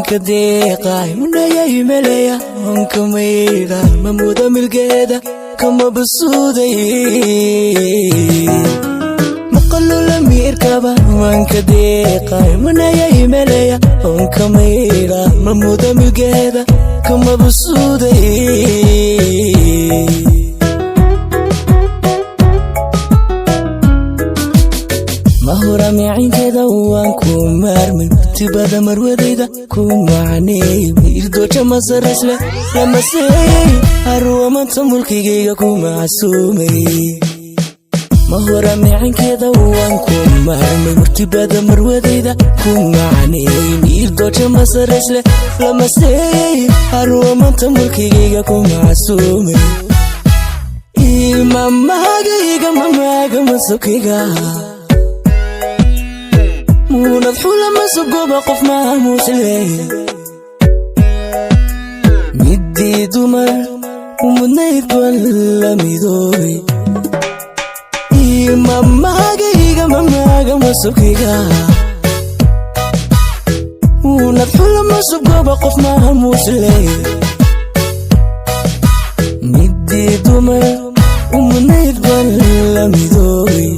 Manka deeqay munayay meleya onka mayra mamuda milgeeda kama basuuday maqalula miirkaba manka deeqay munayay meleya onka mayra mamuda milgeeda kama basuuday. Mahura micinkeeda waan ku maarmay, murtibada marwadayda ku macneey, miirdooja masaraysle lamaseeyey, arwa manta mulkigayga ku macsuumay. Mahura micinkeeda waan ku maarmay, murtibada marwadayda ku macneey, miirdooja masaraysle lamaseeyey, arwa manta mulkigayga ku macsuumay. Mamagayga mamaaga masabkayga muunad xula masugoba qof maamuusle midii dumar umudnayd bal la midoobay. Mamagayga mamaaga masabkayga muunad xula masugoba qof maamuusle midii dumar umudnayd bal la midoobay.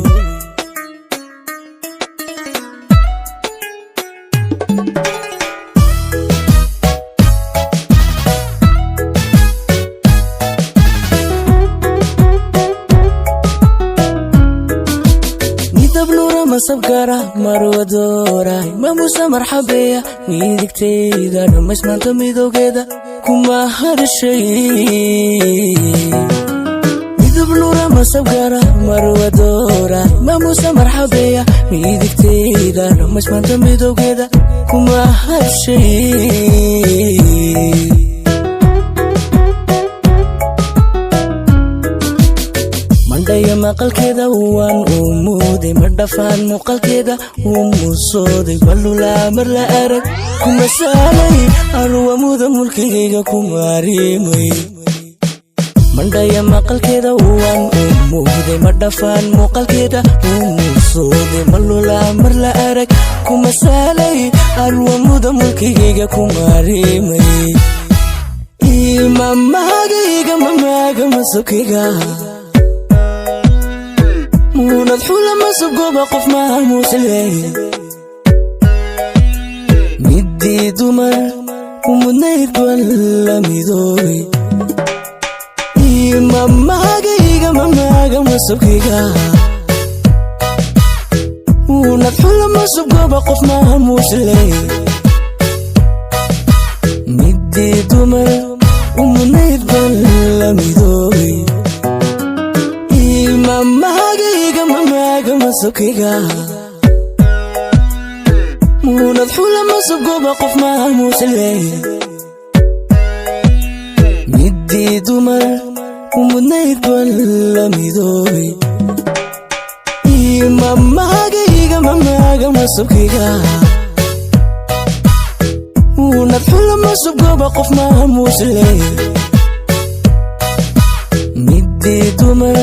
Midab nuura masabkara marwadooray mamusa marxabeeya midigtayda dhammaysmaanta midowgeeda kuma hadashay. Midab nuura masabkara marwadooray mamusa marxabeeya midigtayda dhammaysmaanta midowgeeda kuma hadashay. Mandhaya maqalkeeda waan u muuday, ma dhafaan muuqalkeeda wuu muusooday, balulaa mar la arag kuma saalay, arwa muda mulkigayga kuma ariimay. Mandhaya maqalkeeda waan u muuday, ma dhafaan muuqalkeeda wuu muusooday, malulaa mar la arag kuma saalay, arwa muda mulkigayga kuma ariimay. Mamagayga mamaaga masabkayga muunad xula masugoba qof maamuusle midii dumar umudnayd bal la midoobay. Mamagayga mamaaga masabkayga muunad xula masugoba qof maamuusle midii dumar umudnayd bal la midoobay. Mamagayga mamaaga masabkayga muunad xula masugoba qof maamuusle midii dumar umudnayd bal la midoobay. Mamagayga mamaaga masabkayga muunad xula masugoba qof maamuusle midii dumar.